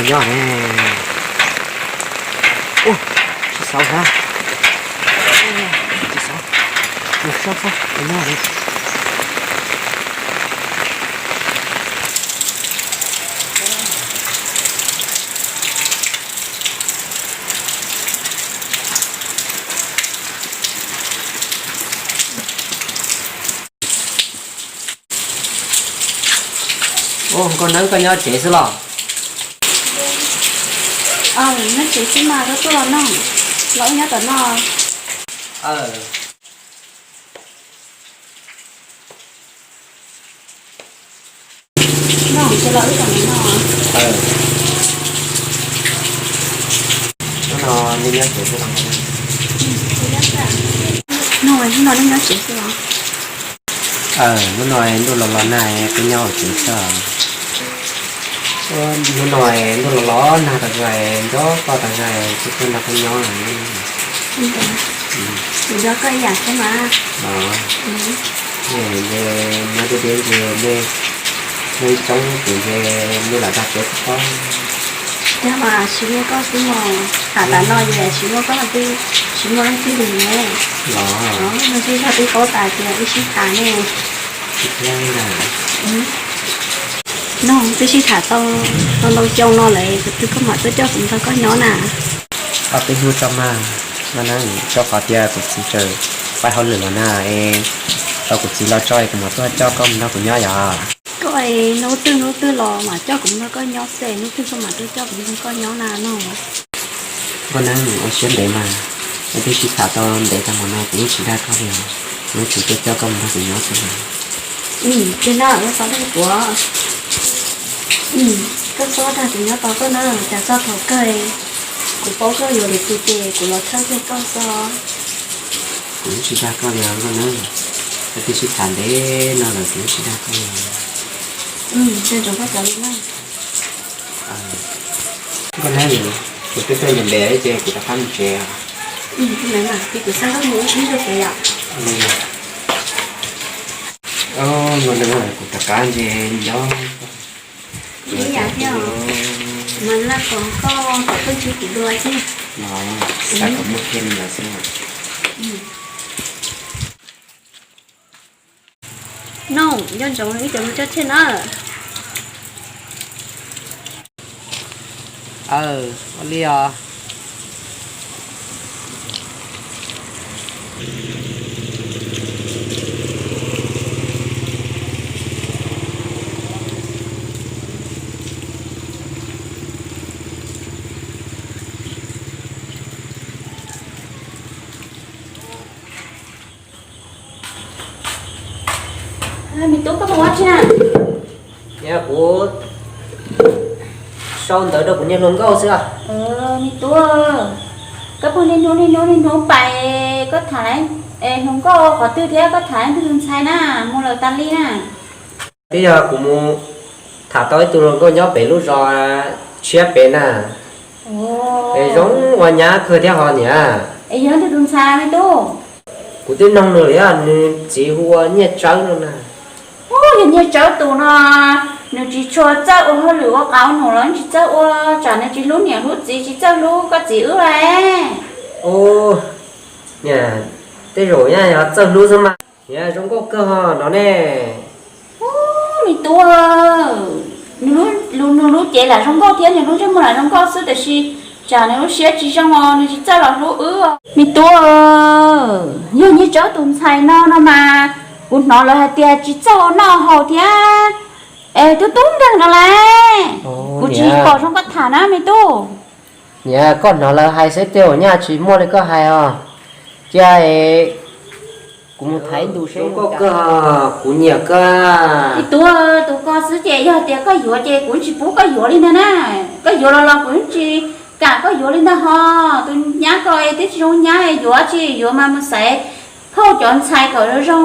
Nyob ne. Ua, tsis xauv hab. Tsis xauv. Ua, sab xab, nyob ne. Ua, Nkauj Neeb, koj nyob tsev xwb los? Nyob tsev xwb mas, koj tuaj los noj, los wb nyob tom no. Noj ces los wb tom no. Hnub no nej nyob tsev xwb los? Hnub no nej nyob tsev xwb los? Hnub no ntuj los los nag peb nyob hauv tsev xwb. Hnub no ntuj los los nag tas zog, nco koj tas zog, kuv tuaj nrog koj nyob. Kuv nco koj ib yam thiab mas. Nyob deb deb ces nej, nej coob ces nej lam dag peb xwb pob. Yog mas tsis muaj koj xwb mog, tham tas no ces tsis muaj koj twb tsis muaj leej twg li ne. Los, no xwb yog twb paub tas ces wb sib tham ne. Noj, twb sib tham tau ntau xyoo no lawm, kuv twb koj mam tuaj coj kuv nrog koj nyob na. Koj twb hnub tso mas, no na, rau qhov tias kuv txiv tseem pab hauj lwm los na, es tau kuv txiv los tso es kuv mam tuaj coj koj mus nrog kuv nyob yom. Koj es hnub twg hnub twg los mam coj kuv nrog koj nyob xwb, hnub twg koj mam tuaj coj kuv nrog koj nyob na no. Nkauj Neeb, ua siab ntev mas, wb twb sib tham tau ntev tag npaum no kuv yeej tsis dag koj li os, kuv yeej tseem tuaj coj koj mus nrog kuv nyob xwb os. Ces no koj txhob dag kuv, koj txhob dag kuv nyob tos koj na, cas txog thaum kawg kuv paub koj yuav lwm tus ces kuv los thawj kiag koj xwb. Kuv yeej tsis dag koj li os Nkauj Neeb, wb twb sib tham ntev no lawm kuv yeej tsis dag koj li. Nkauj Neeb, kuv twb tuaj ntev ntev ces kuv rov qab mus tsev. Kuv rov qab ntses nyob. Ib yam thiab, mas laj kom koj kom koj ntsib kuv dua thiab. Xav kom muaj kiag li ntawd xwb. Noj, nco ntsoov ib co lus coj tseg na. Aw, ua li os. Me tub, koj mus ua dab tsi na? Kuv sau ntawv rau kuv niag hluas nkauj xwb. Me tub, koj pheej niaj hnub niaj hnub niaj hnub pais, koj tham hluas nkauj qhov twg thiab koj tham leej twg tus ntxhais na, mus lawm tas li na? Twb yog kuv mus tham tau ib tug hluas nkauj nyob pem lub zos tshiab pem na. Es zoo ua nyab kawg thiab ho niam. Es yog leej twg tus ntxhais me tub? Kuv twb noog nws lawm, nws txiv hu ua Nyiaj Tsawb no na. Ub, yog Nyiaj Tsawb tus no, nws tsis tshua txawj ua hauj lwm ua qauv num los tsis txawj ua, tsam nws tsis hlub niam hlub txiv, tsis txawj hlub koj txiv wb li. Ub, niam, tej zaum nyaj yog txawj hlub xwb mas. Niam, zoo nkauj kawg ho no ne. Ub, me tub, nws lub cev lam zoo nkauj thiab nws lub ntsej muag lam zoo nkauj xwb, tiam sis tsam nws lub siab tsis zoo os, nws tsis txawj los hlub wb. Me tub, yog Nyiaj Tsawb tus ntxhais no no mas, kuv hnov lawv hais tias tsis txawj ua noj haus thiab, es tub tub nkeeg no lauj. Kuv tsis pom zoo koj tham na me tub. Niam, koj hnov lawv hais xwb, tej zaum nyaj tsis muaj li koj hais os. Cia es kuv mus thaiv ntu seb. Zoo nkauj kawg, kuv nyiam kawg. Me tub, tus ko xwb ces yog tias koj yuav ces kuv tsis pub koj yuav li ntag na. Koj yuav los los kuv tsis kam koj yuav li ntag ho. Tus nyab ko twb tsis zoo nyab, yuav tsis yuav mas mus xaiv phauj cov ntxhais kom zoo zoo,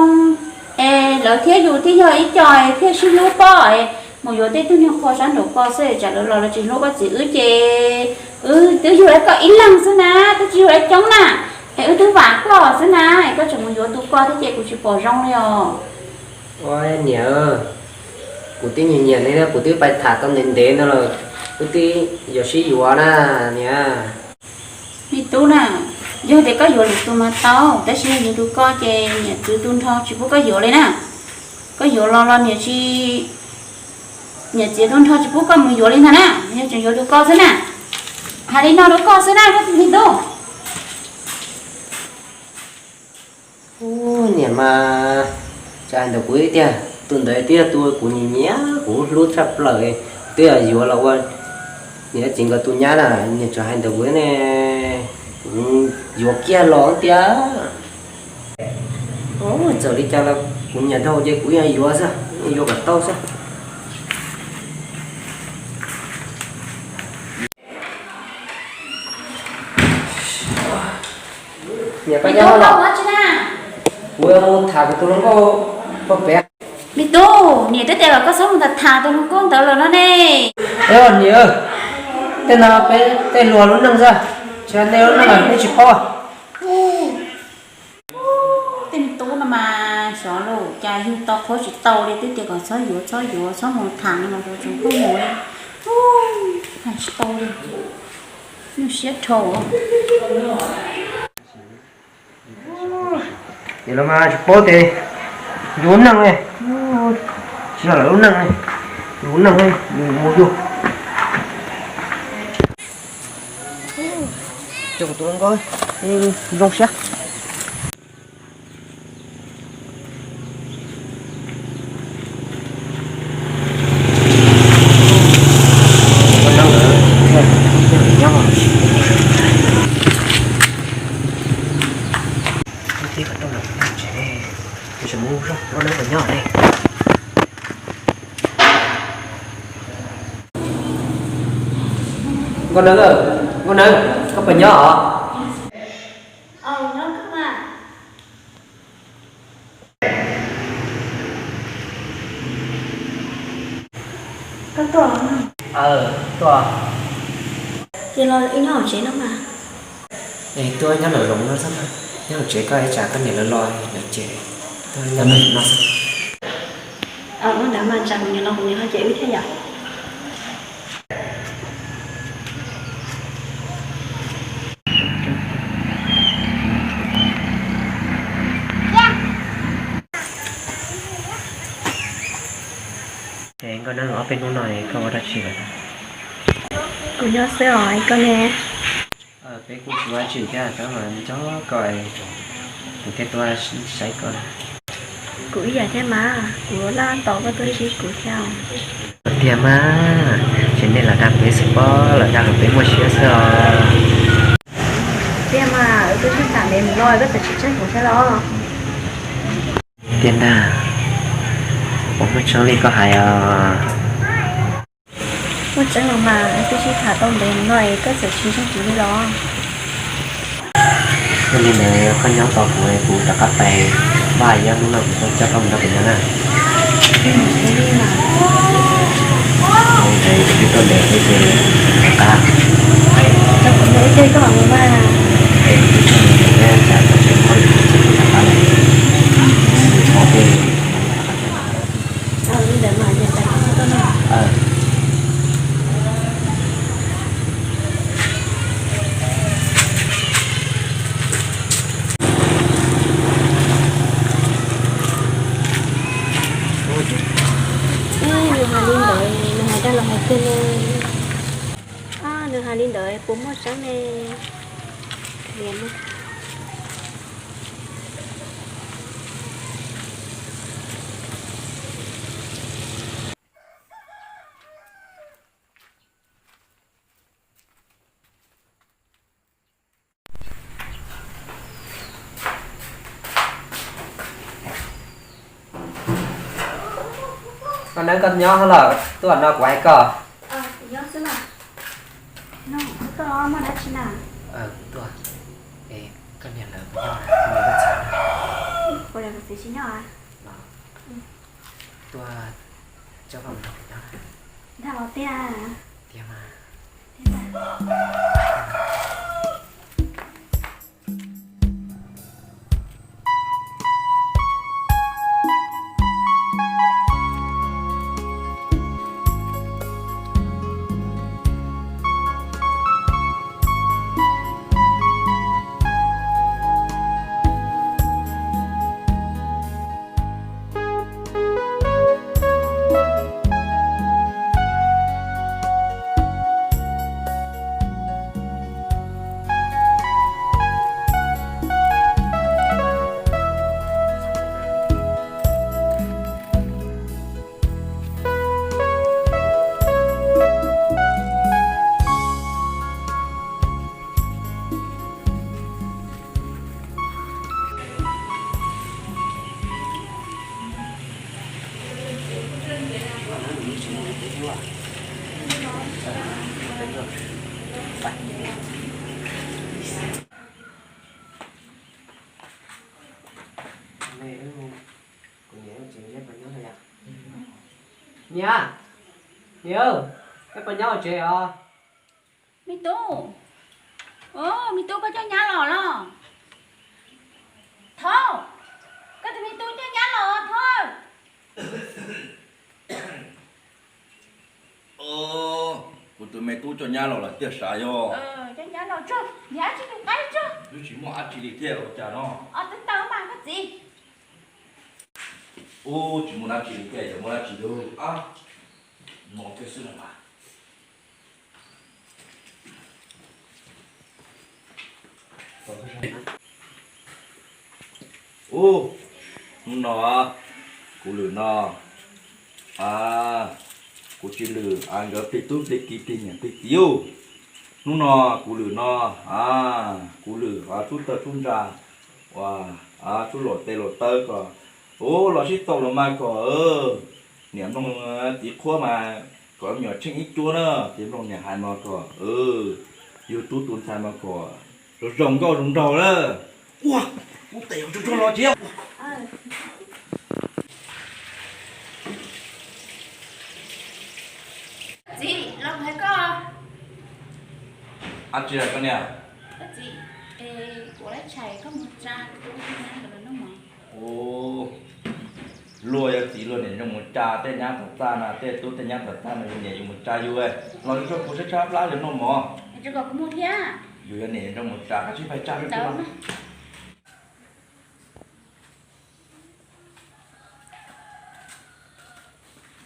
es lawv thiab yus thiaj yog ib co thiaj sib hlub pob. Mus yuav tej tug niag qhua sab nraum ko xwb, tsam lawv los lawv tsis hlub koj txiv wb ces wb twb yug koj ib leeg xwb na, twb tsis yug coob na, es wb twb vam koj xwb na, es koj tseem mus yuav tus ko thiab ces kuv tsis pom zoo li os. Ua niam, kuv twb nyiam nyiam nej, kuv twb pais tham tau ntev ntev no lawm, Wb twb yuav sib yuav na niam. Me tub na, yog tias koj yuav lwm tus mas tau, tab sis yog yuav tus ko ces niam txiv tu nrho tsis pub koj yuav li na. Koj yuav los los niam tsis, niam txiv tu nrho tsis pub koj mus yuav li ntag na, yog tseem yuav tus ko xwb na. Hais li no rau koj xwb na, koj me tub. Ub, niam mas tsis hais ntawm kuv tiag, tus ntawd twb yog tus kuv nyiam nyiam, kuv hlub tshaj plaws, twb yog yuav los ua niam txiv nkawd tus nyab na, niam tsis hais ntawm kuv ne, kuv yuav kiag los tiag. Ub, txawm li cas los kuv nyiam dhau ces kuv yuav xwb, yuav kom tau xwb. Niam, koj nyob los? Kuv mus tham kuv tus hluas nkauj pog pem. Me tub, niam twb tias kom koj txhob mus tham tham tus hluas nkauj ntawd lawm no ne. Niam, tej no peb tej luag lub neej xwb, tsis yog nej lub neej nej tsis paub. Tej me tub no mas xyov los cas yug tau qhuab tsis tau li, twb tias kom txhob yuav txhob yuav txhob mus tham no los tseem pheej mus li. Hais tsis tau li, nyuaj siab dhau. Ces los mas tsis paub tias yus lub neej ne, tsis yog lawv lub neej ne, yus lub neej ne, yus mus yus. Coj kuv tus hluas nkauj zoo siab. Nkauj Neeb, Nkauj Neeb, koj puas nyob os? Koj tuaj? Aw, tuaj. Ces los wb nyob hauv tsev no mas. Es tuaj nyob lawm los no xwb, nyob hauv tsev koj ib tsam koj niam lawv los lawm ces tuaj nyob lawm no xwb. Ua ntawd mas tsam kuv niam los kuv niam ho cem wb thiab yom. Es Nkauj Neeb, ob peb hnub no koj ua dab tsi lawm? Kuv nyob xwb os, koj ne? Peb kuj tsis ua dab tsi thiab, tab mas nco koj, kuv thiaj tuaj saib koj. Kuv ib yam thiab mas, kuv laj tos koj tuaj ntsib kuv thiab. Tiag mas, ces nej los dag peb xwb pob, los dag kom peb muaj siab xwb os. Tiag mas, wb twb sib tham ntev mus no koj txawm tsis tseeb kuv thiab los? Tiag ntag, puas muaj tseeb li koj hais os? Muaj tseeb los mas, wb twb sib tham tau ntev mus no es koj txawm tsis ntseeg kuv li los? Yog li ntawd koj nyob tos kuv, kuv rov qab pais vaj, ib ob hnub no kuv tuaj coj koj mus nrog kuv nyob na. Ntawd kuv twb tuaj ntev thiab ces rov qab. Es kuv tseem muaj ib tsam koj tseem muaj lus txog kuv rov qab lawm, tsis txhob pheej rov qab. Nws hais li ntawd, nws hais dag los hais tiag ne. Nws hais li ntawd puas muaj tseeb ne? Koj neb, koj nyob lawm, tuaj no kuv hais koj. Tuaj, koj niam lawv puas nyob, koj txiv tsis nyob? Tuaj coj koj mus nrog kuv nyob. Ntag los tiag. Tiag mas. Niam, niam, koj puas nyob tsev os? Me tub, me tub, koj coj nyab los los? Thov, koj tus me tub coj nyab los thov. Kuv tus me tub coj nyab los lawm tiag sav yog? Coj nyab los tso, niam, dab tsi tus qaib tso. Twb tsis muaj dab tsi li thiab ua cas no? Twb tau mas koj txiv. Ub, tsis muaj dab tsi li thiab, yog muaj dab tsi lub no thiab xwb no mas. Ub, hnub no kuv lwm no, a, kuv tsis lwm, a, nkawd plig tub plig kiv plig niam plig txiv ub. Hnub no kuv lwm no, a, kuv lwm, a, tub tawg tub ntsa uas, a, tub luam tes luam taw kom, ub, los sib tau los mas kom niam mloog txiv qhuab mas kom me nyuam tsheej ib cuab na, ces mloog niam hais mas kom yug tub tus ntxhais mas kom zoo zoo nkauj zoo nraug na. Ua, kuv tes yuav tsuag tsuag los tsis Txiv, los hais koj. Ab, tsis hais koj niam. Koj txiv, es kuv lab tshais koj mus tsa kuv tus nyab ntawd los noj mov. Ub, luag yog txiv luag niam zoo mus tsa tej nyab tom txaj na, tej tub tej nyab tom txaj no yus niam yus mus tsa yus. Los yus tso kuv sab sab plab yus noj mov. Tsis kom kuv mus thiab. Yus yog niam yus zoo mus tsa, koj sib pais tsa rau tub.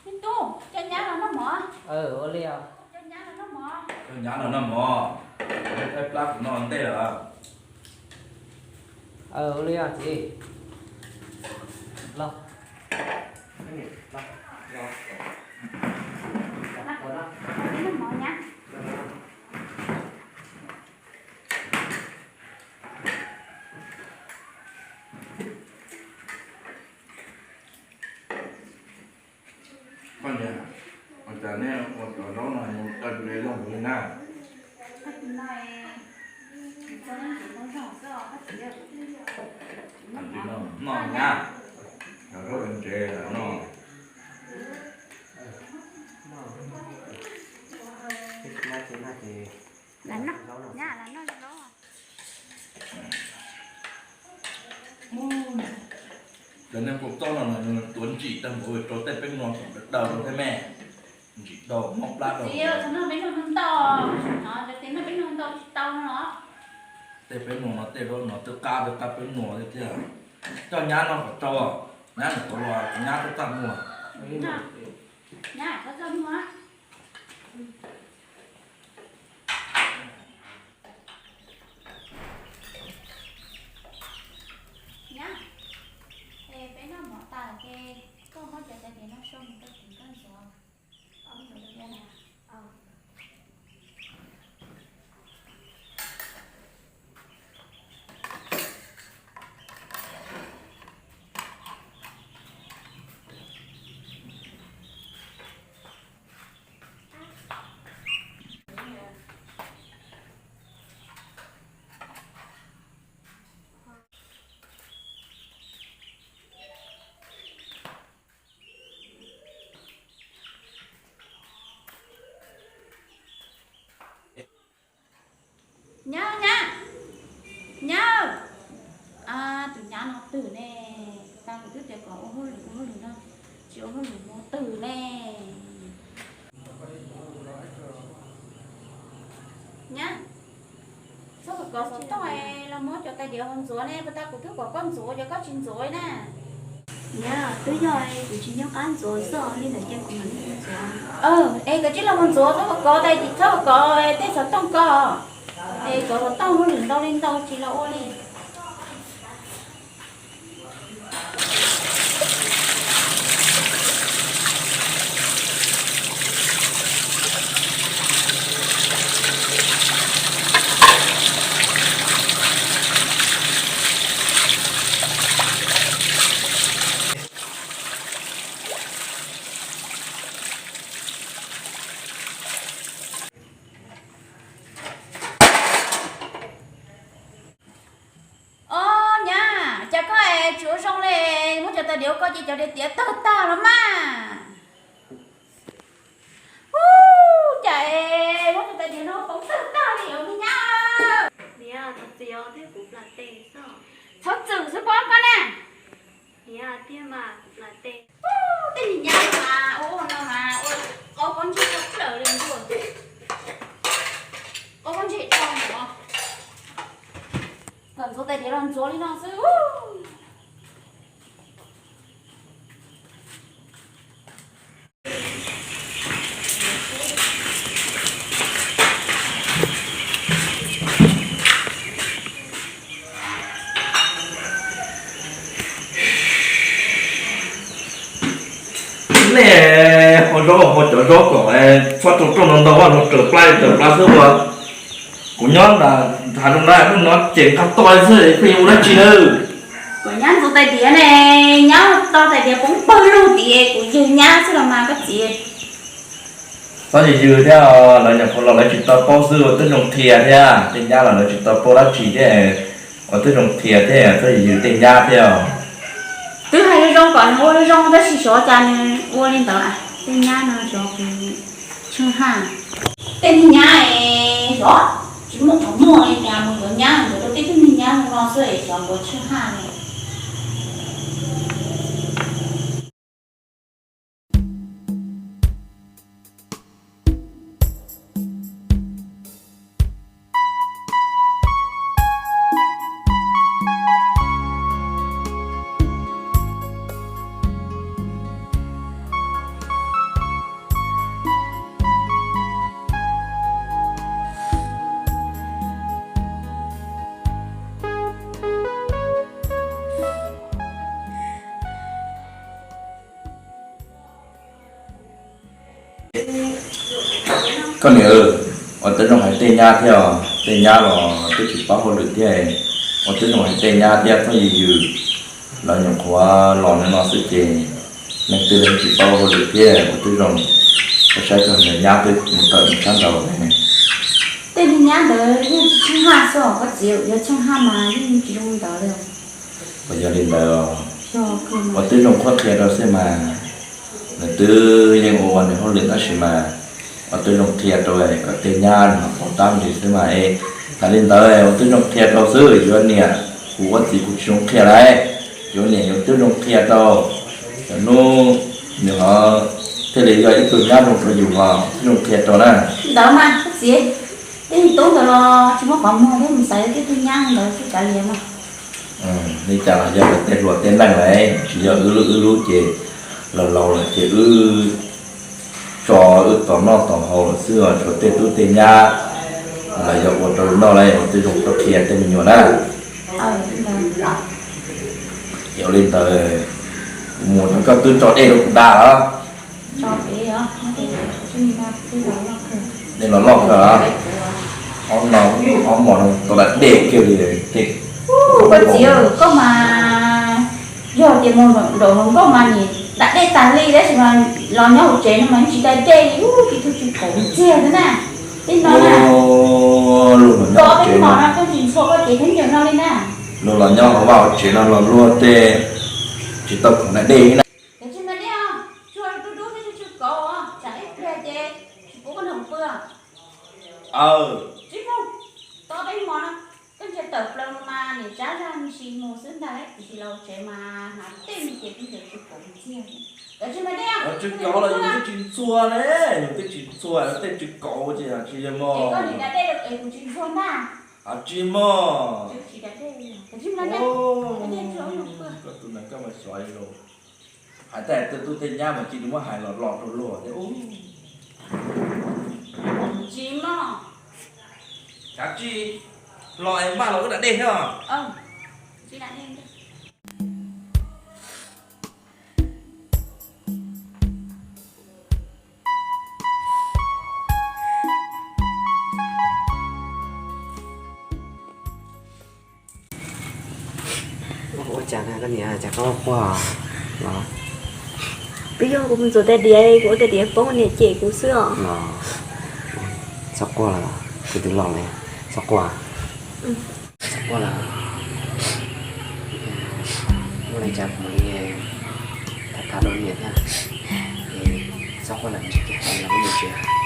Me tub, coj nyab los noj mov. Ua li os. Coj nyab los noj mov. Coj nyab los noj mov. Sab plab kuv noj ntej lawm. Ua li os txiv. Los. Noj mov nyab. Koj niam, ua cas nej ua cov zaub no tau zoo li na? Noj nyab, cov zaub ntse no. Cov nej kuj txob no tuav ntsim tag npaum rau tej peb nuas daws rau thiab me. Ntsim daug mob plab daug. Txiv, txhob noj peb nuas ntau, no cov txiv noj peb nuas ntau tsis tau no. Tej peb nuas no tej zaub no twb qab twb qab peb nuas thiab tiag. Coj nyab no kom tsau, nyab nws tuav los nyab twb txaj muag. Nyab txaj muag. Nyab, es peb noj mov tas ces koj muab cov caiv no sau mus rau txiv koj ntxuav. Nyab, nyab, nyab, tus nyab no twg ne? Tau kuv twb tias kom ua hauj lwm ua hauj lwm no, tsis ua hauj lwm mus twg ne? Nyab, txhob kov xov tooj los muab cov tais diav ntxuav ne, puas tau kuv twb kom koj ntxuav ces koj tsis ntxuav na. Niam, twb yog kuv tsis nyob qab ntxuav xwb li ntawd ces kuv mam li ntxuav. Es koj cia li los mus ntxuav, txhob kov tais diav, txhob kov tej xov tooj ko. Es kov xov tooj hauj lwm ntau li ntau tsis los ua li. Cov diav tiav tawg tag los mas. Ub, cas muab tus tais diav no poob tawg tag li os me nyab. Niam, txhob txwm xwb pob koj na. Niam, tiag mas kuv plam tes. Ub, tej niag nyab no mas ua no mas ua qaub pob ntseg tag plaws li ntuj. Qaub pob ntseg dhau no. Kom ntxuav tais diav los ntxuav li no xwb. Nej ho zaub ho cov zaub kom txhob rau roj no ntau, no raws plab raws plab xwb ua. Kuv nyob nram hav zoov na, hnub no ces qab toj xwb, pheej ua dab tsi na? Kuv nyab ntxuav tais diav ne, nyab tau tais diav poob pawg lug tim kuv yws nyab xwb los mas koj txiv. Txhob yws yws thiab, lawv nyuam qhuav los lawv tsis tau paub xwb, ua tib zoo qhia thiab. Tej nyab los lawv tsis tau paub dab tsi thiab, ua tib zoo qhia thiab, txhob yws yws tej nyab thiab. Twb hais zoo zoo kom nws ua zoo tab sis xyov cas nws ua li ntawd. Tej nyab no xyov kuv tsheej haj. Tej niag nyab es xyov tsis muaj qhov muag li cas mus yuav nyab, yuav rau tej tug niag nyab no xwb es xyov kuv tsheej haj li. Koj niam, ua tib zoo hais tej nyab thiab os, tej nyab los twb tsis paub hauj lwm thiab, ua tib zoo hais tej nyab thiab txhob yws yws. Lawv nyuam qhuav los no xwb ces neeg twg los tsis paub hauj lwm thiab, ua tib zoo, koj saib koj niam nyab twb mus tawm mus sab nraud ne. Tej niag nyab ntawd yeej tsis tsheej haj xwb os koj txiv, yog tsheej haj mas yeej tsis zoo ntawd li. Puas yog li ntawd? Ua tib zoo qhuab qhia rau xwb mas, nws twb yeej ua ua nws hauj lwm tab sis mas ua tib zoo qhia rau kom tej nyab nws ho paub tab ntsis xwb mas es. Hais li ntawd ua tib zoo qhia rau xwb, yuav niam kuv ua txiv kuv tsis zoo qhia lauj, yuav niam yuav tib zoo qhia rau. Cov hnub nws ho thiaj li yog ib tug nyab zoo rau yus os, tib zoo qhia rau na. Ntawd mas koj txiv, tej tub ntawd los tsis muaj qhov muag thiab, mus xaiv tej tug nyab ntawd xwb kav liam mas. Li cas los yog tej hluas tej neeg lawm, tsis yog wb lub wb lub ces laus laus lawm ces wb tso wb tos noj tos haus lawm xwb, tshuav tej tub tej nyab los yog ua rau noj lawm ua tib zoo rau qhia tej me nyuam na. Ces ua li ntawd, kuv mus no koj twb tso dej rau kuv da los? Dej los loj kawg. Ob no, ob hmo no tau da dej kiag li. Koj txiv, koj mas yog tias mus nraum hluas nkauj mas nim da dej tas li tab sis mas los nyob hauv tsev no mas tsis da dej li, ub, tsis tu tsis kaum ntxiag xwb na. Tej no na, luag los nyob hauv tsev no, koj tsis ntxhua koj cev khaub ncaws no li na. Luag los nyob hauv vaj hauv tsev no los luag tej tsis tau khoom da dej li na. Kav tsij mas dej os, tsuag dub dub thiab tsuag tsuag kauv os, tsam ib pliag ces tsis pub koj nrog pw. Aw, tsis pub, tau peb hmo no, koj ntsia tawm plaws mus mas niam tsab zaj me ntsis mus xwb ntag lauj, tiam sis los tsev mas hnav tej me ces khaub ncaws tsuag kauv ntxiag. Kav tsij mas dej os, tsuag kauv los yus twb tsis ntxhua ne, yus twb tsis ntxhua, tej tsuag kauv ces tsis yog mog. Es koj nim da dej rau es kuv tsis ntxhua ntag. Tsis mog. Kav tsij mas dej, kav tsij mas dej. Koj tus ntawd koj mas xyov li lauj. Hais tias tej tub tej nyab mas cia li muab hais los los rau luag thiab. Tsis mog. Kav tsij, los es maj los wb da dej thiab os. Ua cas na koj niam, cas koj quaj los? Twb yog kuv mus ntxuav tais diav, kuv ua tais diav poob niam cem kuv xwb os. Txhob quaj lawm, kuv twb los lawm, txhob quaj. Txhob quaj lawm. Muaj li cas kuv mam li Txhob ua lawm, ntsib kiag los mus tsev.